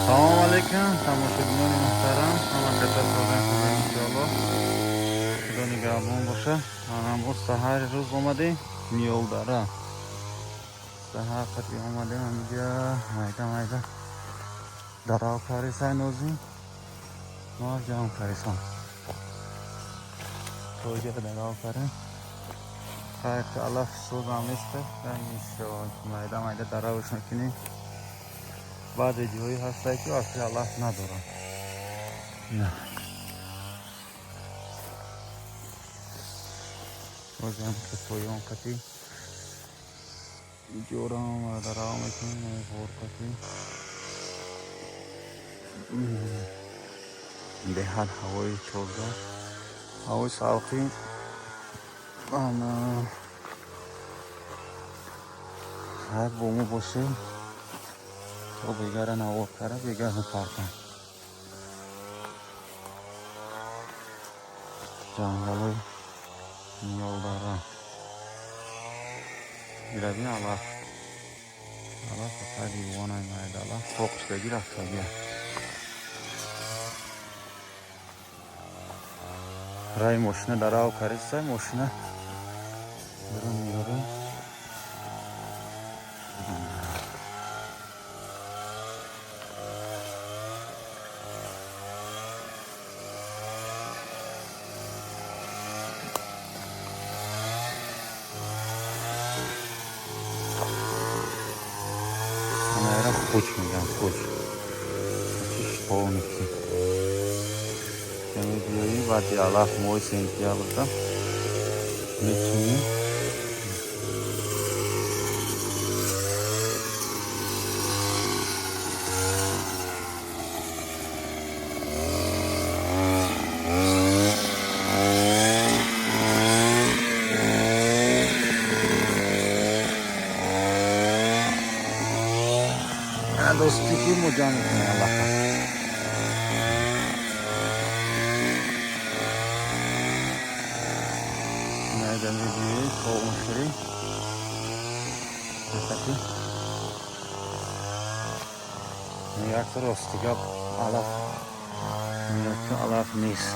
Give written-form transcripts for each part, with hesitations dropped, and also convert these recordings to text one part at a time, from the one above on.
Салом алейкум, тамошобинони муҳтарам, ҳама каса созен, хубен, иншоаллоҳ. Худо нигаҳбон боша. Манам боз саҳари рӯз омадем Ниёлдара. Саҳар қати омадем ҳамиҷа, майда майда дарав карисай нозим. Ма ҷамъ карисам. Тоҷа дарав карем. Хайр, алаф созам неста. Майда майда даравш мекунем. Баъзе ҷои ҳастае, ки асли алаф надорам. Бозам ки поён қати ҷорам дарав мекунем, ғор қати. Беҳад ҳавои тоза, ҳавои салқин. Ана хайр, бо мо бошед то бегара навор кара бега мепартам. Ҷангалои Ниёлдара. Ира бин, алаф. Алаф фақат ливонай майда алаф тоқ шудаги рафтагия. Раи мошина дарав кариста, мошина берун меёрем. Ана хуч мегӯям, хуч. Шиповники. Мебиёӣ баъди алаф, моҳи сентябрда мечинӣ. Дости ки мо ҷамъ мекунем алафа. Найда мебиёӣ, тоб мехӯрӣ. Бехати. Як рости гап, алаф меяд, алаф нест.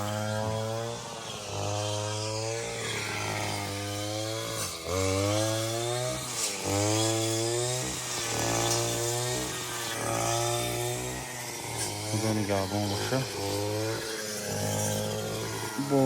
Худо нигаҳбон боша. Бо